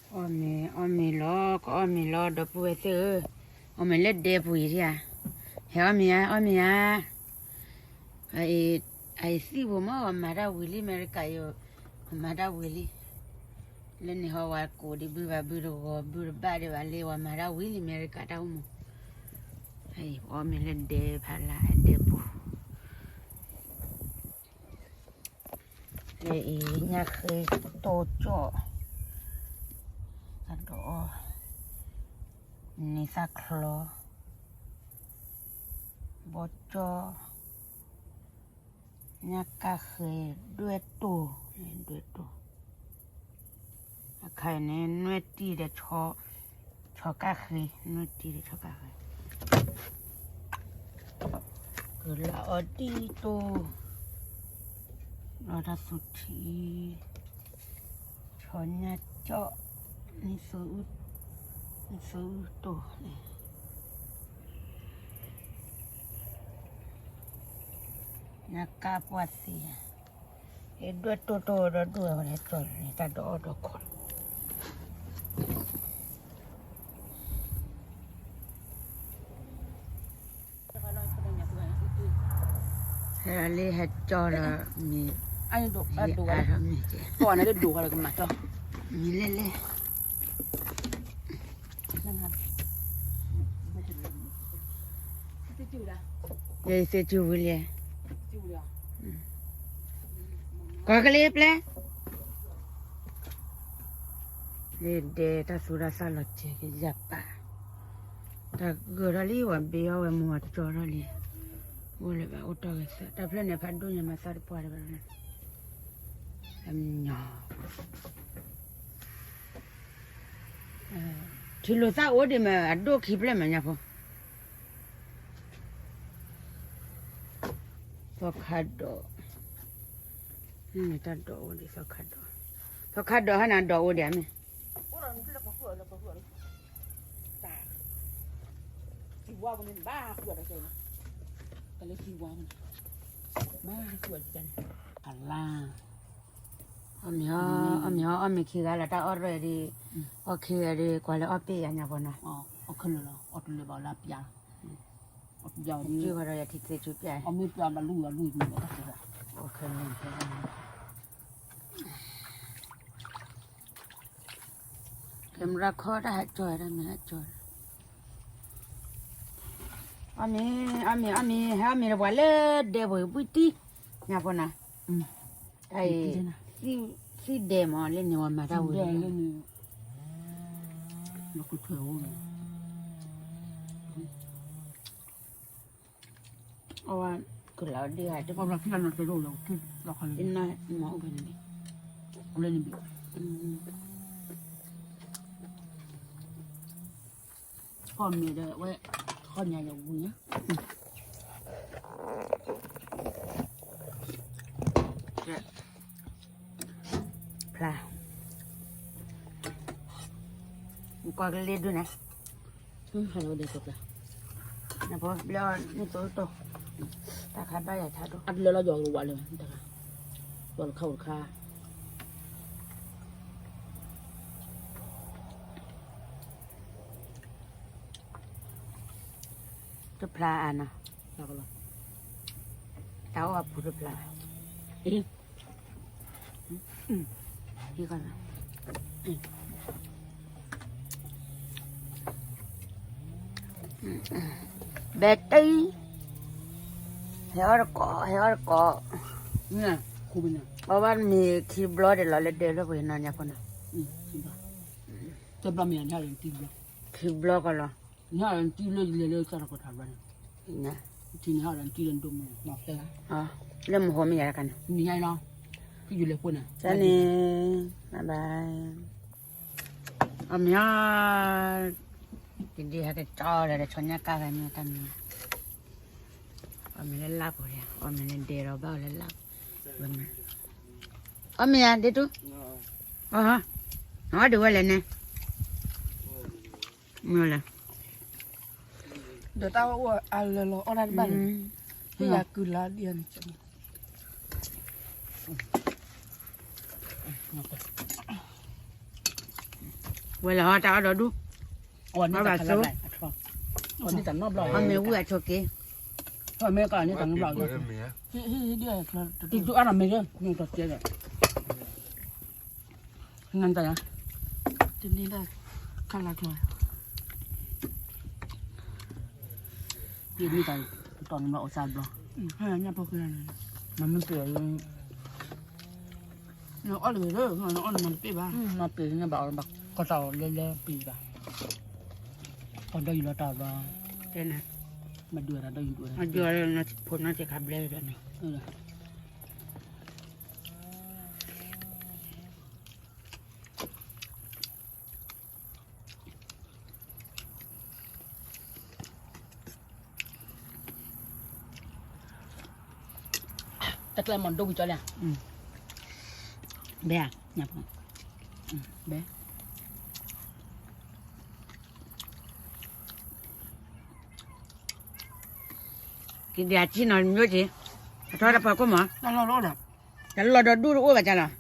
အီၣ်မ့ၤ အီၣ်မ့ၤလီၤ ကအီၣ်မ့ၤလီၤ ဒီပုၢ်ဝဲၢ်သ့ၣ်ဧၢ, အီၣ်မ့ၤလၢဒဲပူၤအံၤဒံဧါ, ဟဲအီၣ်မ့ၤဧါ အီၣ်မ့ၤဧါ, အအံၤသံၣ်ပူၤမ့ၢ် အမၤတၢ်ဝံၤလံ အမဲရကၤယိၤ, အမၤတၢ်ဝံၤလံ, လၢန့ၣ်ဟီဝဲကိးဒံးဘုဘၣ်ဘုတဂီၤဘုတဘၣ်ဒံးဘၣ်လံ ဝဲမၤတၢ်ဝံၤလံ အမဲရကၤတၢ်အိၣ်မူ, အအံၤအီၣ်မ့ၤလၢဒဲဖးလၢဒဲပူၤ လၢအံၤညၣ်ဃ့တိၢ်ကၠီၣ်, တၢ်ဒိးအီၣ်, န့ၣ်သၣ်ချီ, ဘီကၠီၣ်, ညၣ်ကၣ်ဃ့, ဒွဲၣ်တိၢ်, ဒွဲၣ်တိၢ်, အခါအံၤန့ၣ် နွဲၣ်တံၢ်ဒီး ဆီကၣ်ဃ့, နွဲၣ်တံၢ်ဒီးဆီကၣ်ဃ့ ကလၢအီၣ်ဒံးတိၢ်, လီၤတၢ်သူထံ, ဆီညၣ်ကၠီၣ်, နံၣ်သိအူတိၢ်, ညၣ်ကၣ်ပှၢ်သ့, ဟဲဒွဲၣ်တိၢ်တိၢ်ဒီးဒွဲၣ်ဝဲဒၣ်ကၠီၣ်န့ၣ် တၢ်ဒိးအီၣ်ဒီးခီၣ် ဟဲလၢဟဲကၠီလီၤမံၤ, အါထီၣ်မံၤကဲ, မံၤလဲၣ်လဲၣ်, ယသ့ၣ်ကူဝံၤလံ, ကီၢ်ကလံၤပျဲ လၢဒဲတၢ်သူတၢ်သၣ်လီၤစဲၤကယၢ်ပာ်, တၢ်ဂၢၢ်ထီၣ်လံ ဝဲဘ့အီၣ်ဝဲမူအကၠီထီၣ်လံ, အိၣ်လၢၤဘၣ်အိၣ်တီၢ်ဂ့ၤသၢ တၢ်ဖျၢၣ်န့ၣ် ဖးဒိၣ်ညါမၤသၣ်တပှၢ်တဘၣ်, အညီ, ထံလူၤသၣ်အိၣ်ဒံးမး အဒိၣ်ခံဖျၢၣ်မးညါဖိ သီခါဒိး, တၢ်ဒိးအိၣ်ဒံးသီခါဒိး, သီခါဒိးဟဲနၤဒိးအိၣ်ဒံးမ့ၢ်, အလါ, အီၣ်မ့ၤအီၣ် အီၣ်မ့ၤခံဂၤလီၤ တၢ်အီၣ်ရဲၣ်ဒံး, အီၣ်ခံဂၤဒီး ကွၢ်လၢအီၣ်ပ့ၢ်ယၤညါဖိနီၤ, အီၣ်ခဲလၢာ်လီၤ အီၣ်တလၢာ်ဘၣ်လၢပျၢ်လီၤ, အီၣ်ပျၢ်ဝဲဒ်, အီၣ်မ့ၢ်ပျၢ်ဘၣ်လူၤအီၤလူၤမ့ၢ်တၢ်စံးဘၣ်, အီၣ်ခဲလၢာ် camera ခီတၢ်ဟဲကၠီတၢ်မ့ၢ်ဟဲကၠီ, အီၣ်မ့ၤ အီၣ်မ့ၤ အီၣ်မ့ၤ ဟဲအီၣ်မ့ၤတပှၤလၢဒဲပူၤ ဘှံးတံၢ် ညါဖိနၤ, တၢ်အံၤ, သံၣ်ဒဲမး လၢန့ၣ်ဝဲမၤတၢ်ဝံၤလံ, အဝဲကလီၤဒံးဧါ, တနၢ်မၤအိၣ်ဖဲန့ၣ်, လၢန့ၣ်ဘၣ်, ခီၣ်မ့ၢ်ဒီးဝဲ, ခီၣ်ညါယဝံၤညါ, ဖျါ, ကွၢ်ကလ့ဒုန့ၣ်, နဖိဘျီနသိတိၢ်, တၢ်ခါဘၣ်ယၤဆါတိၢ်, အတလၢလီၤယီၤကဝးလၢ, ယီၤတခါအိၣ်တခါ တဖျါအါနီၤ, တၢ်အီၣ်အပူၤတဖျါ, ဘဲတံၢ်, ဟဲအီၣ်တကိး ဟဲအီၣ်တကိး, အီၣ်ဘၣ်မ့ၤခံဘျီဒံးလီၤလၢဒဲလၢပှဲၤနီၤညါဖိနီၤ, ခံဘျီကီးလီၤ, လၢမဟိမ့ၢ်ယၤတကးန့ၣ်, န့ၣ်, ဘၣ်ဘၣ်, အီၣ်မ့ၤအီၣ်, ဒ်ဟဲကကၠီဒီး ဆီညၣ်ကၣ်ဂၤန့ၣ်တၢ်မံၤ, အီၣ်မ့ၤလၢလၢ်ပူၤ, အီၣ်မ့ၤလၢဒဲဒီးဘၣ်အီၤလၢလၢ်, အီၣ်မ့ၤယၤဒ်တူၢ်, အီၣ်ဒုးဝဲလဲၣ်န့ၣ်, မ့ၢ်လဲၣ်, ဒီးတၢ်ဝဲအိၣ်အလၢလီၤအီၣ်တၢ်တဘၣ်န့ၣ်, ဟ့ၣ်ယၤကုၢ်လၢဒ်န့ၣ်, အ ဝဲလၢဟီတၢ်အီၣ်ဒီဒူၣ်, အီၣ်ဘၣ်ဆိ, အီၣ်မ့ၢ်ဝံၣ်အဆိက့, အီၣ်မ့ၢ်ကီးန့ၣ်တၢ်နဘျီ, အီၣ်မ့ၢ်ကီးန့ၣ်တၢ်နဘျီ, နတၢ်, တနံၤဒၣ်, ခါလၢကျီ, ယမ့ၢ်တၢ်, တတီၢ်နဘျီအီၣ်သးဘျီ, ညၣ်ဖိဃဲ, မ့မ့ၢ်ပှဲၤ နအီၣ်လၢၤ, နအီၣ်နမၤတပ့ၢ်ဘၣ်, မၤပ့ၤန့ၣ်ဘၣ်အီၤဘၣ်, ကီၢ်တၢ်အီၣ်လဲလဲပ့ၤဘၣ်, အီၣ်ဒီးယံၤလီၤတၢ်ဘၣ်, မၤဒုးတၢ်ဒီးယံၤဒုး, ဖိနီၢ်က့ခါဘျဲၣ်န့ၣ်, တၢ်ကျဲမၤဒိဝံၤကၠီလံ, ဘဲ, ဘဲ, ကဒံးအစံၣ်နီၤမ့ၢ်က့, အထီတပှၤကိၢ်မး, တၢ်လီၢ်ဒီဒူၣ်တအိၣ်ဘၣ်ကလီၤ,